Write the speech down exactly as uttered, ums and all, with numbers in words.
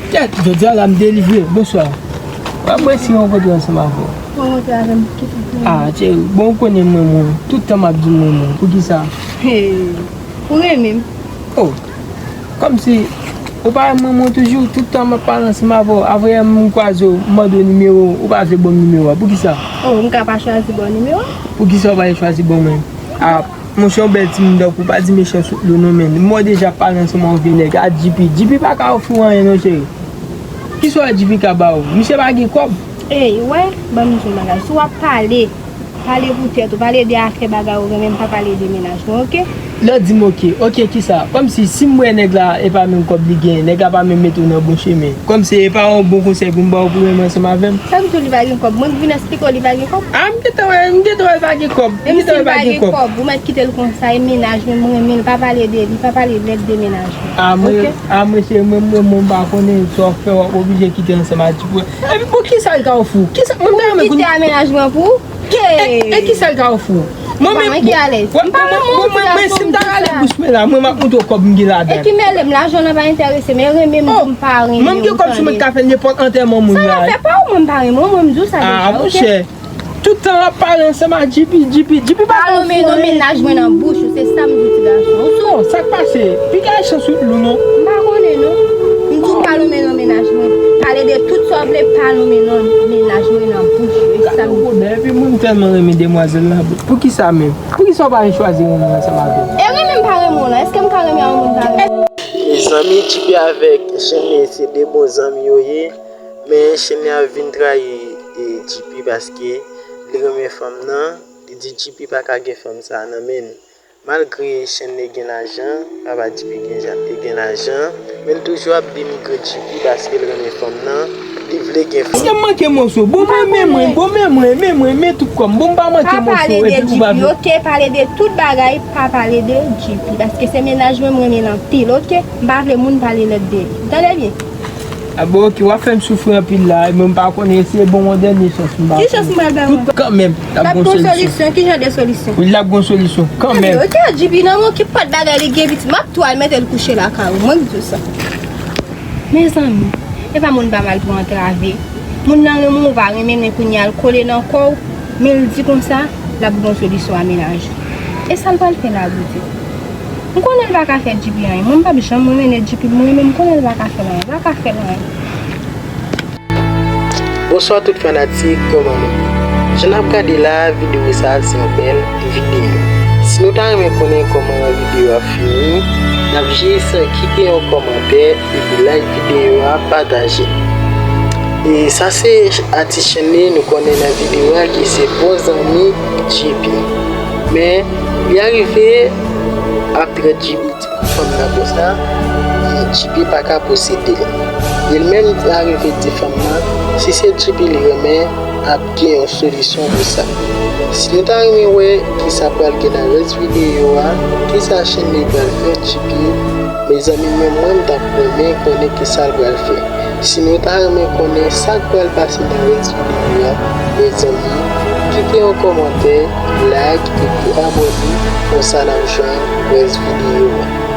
Kèt, jodi a la m delivre. Bonswa. W ap mwen si rankontre ansanm avè w. Rankontre avè m, ki sa pou mwen? Ah, cheri, bon, ou konnen mwen, mwen. Tout tan m ap di mwen, mwen. Poukisa? Hey, ou renmen m? Oh, kòmsi ou pa renmen mwen toujou, tout tan m ap pale ansanm avè w. Avè yè m kwaze w, m mande w nimewo w, ou pa vle ban m nimewo a. Poukisa? Oh, m ka pa chwazi ba w nimewo a? Poukisa w pa vle chwazi ban mwen? Ah, monchè, yon bèl timoun tankou w, pa di mechan sou dlo non, men. M wè w deja pale ansanm ak yon vye nèg, a G P. G P pa ka ofri w anyen non, cheri. Kisa w wè G P ka ba w? Misye pa gen kòb. Ey, wè, ban m di w yon bagay. Si w ap pale, pale pou tèt ou, pale de afè bagay ou renmen, pa pale de mennaj mwen, oke? Lè w di m oke, oke kisa? Kòmsi si m wè nèg la e pa menm kòb li genyen, nèg la pa menm mete w nan bon chemen. Kòmsi e pa yon bon konsèy pou m ba w pou renmen ansanm avè m? Sa m di w li pa gen kòb? Mwen k vin eksplike w li pa gen kòb? Ah, m gentan wè, m gentan wè l pa gen kòb. M gentan wè l pa gen kòb. Menm si l pa gen kòb, ou mèt kite l konsa, e mennaj mwen, m renmen l, pa pale de li, pa pale nèt de mennaj mwen. Ah, mwen, oke? Ah, mwen cheri, mwen, mwen, mwen pa konnen sa w fè, w ap oblije kite ansanm ak G P. Epi poukisa l ka ofri w? Kisa, mwen ta renmen konnen. Pou m kite a mennaj mwen pou ou? E, e kisa l ka ofri w? Mwen menm, mwen ki alèz. M pa renmen w ti gason, si m ta rale bouch mwen la, mwen m ap montre w kòb m gen ladan l. E ki mele m, lajan w nan pa enterese m, e renmen m pou m pa renmen w. Mwen m gen kòb si mwen ka fè nenpòt antèman moun la. Sa n afè pa w, mwen m pa renmen w, mwen m di w sa deja, oke? Ah, monchè. Tout tan w ap pale ansanm ak G P, G P, G P pa ka ofri w anyen. Pa lonmen non mennaj mwen nan bouch ou, se sa m di w ti gason. Ou sou. Oh, sa k pase? Piga chans ou lou non. M pa konnen non. M di w pa lonmen non mennaj mwen. Pale de tout sa w vle, pa lonmen non mennaj mwen nan bouch ou. E sa m di. Gade yon pwoblèm, epi mwen m tèlman renmen demwazèl la. Poukisa menm? Poukisa w pa vin chwazi renmen ansanm avè m? E renmen m pa renmen w lan, èske m ka renmen yon moun pa renmen m? Mezanmi, G P avèk Shenley se de bon zanmi yo ye, men Shenley ap vin trayi, e, G P paske li renmen fanm nan, li di G P pa ka gen fanm sa nan men l. Malgre Shenley gen lajan, papa G P gen ja-, gen lajan, men l toujou ap denigre G P paske l renmen fanm nan, li vle gen fanm. Èske m manke moso? Bon, mwen, men mwen, bon, men mwen, men mwen, men tout kò m. Bon, m pa manke moso, epi ou pa vle. Pa pale de G P, oke? Pale de tout bagay, pa pale de G P. Paske se mennaj mwen, m renmen l anpil, oke? M pa vle moun pale nèt de li. Tande byen. Ah, bon, oke, w ap fè m soufri anpil la, e mwen m pa konnen si e bon yon dènye chans m ba w. Ki chans m pral ba w? Tout kanmenm, l ap gon solisyon. L ap gon solisyon. Ki jan de solisyon? Wi, l ap gon solisyon kanmenm. Tande, oke, G P nan men w ki pòt bagay li gen pitit, m ap tou al mete l kouche lakay ou, mwen k di w sa. Mezanmi, e pa moun pa mal pou antrave. Moun nan renmen w, ou pa renmen, men kounye a l kole nan kò w, men l di konsa, l ap gon solisyon a mennaj ou. E sa l pral fè la, Bondye? M konnen l pa ka fè G P anyen. Mwen, m p ap janm renmen G P pou mwen, men m konnen l pa ka fè l anyen. L pa ka fè l anyen. Bonswa tout fanatik, kòman nou ye? Jan n ap gade la, videyo sa a se yon bèl videyo. Si nou ta renmen konnen kòman videyo a fini, n ap jis kite yon kòmantè epi like videyo a, pataje. E sa se atis Shenley nou konnen nan videyo a ki se bon zanmi G P. Men, li arive ap trèt G P ti fanm nan konsa, G P pa ka posede l. E l menm arive di fanm nan, si se G P li renmen, ap gen yon solisyon pou sa. Si nou ta renmen wè kisa pral gen nan rès videyo a, kisa Shenley pral fè G P, mezanmi, menm mwen m t ap renmen konnen kisa l pral fè. Si nou ta renmen konnen sa k pral pase nan rès videyo a, mezanmi, kite yon kòmantè, like epi abòne, konsa n ap jwenn rès videyo a.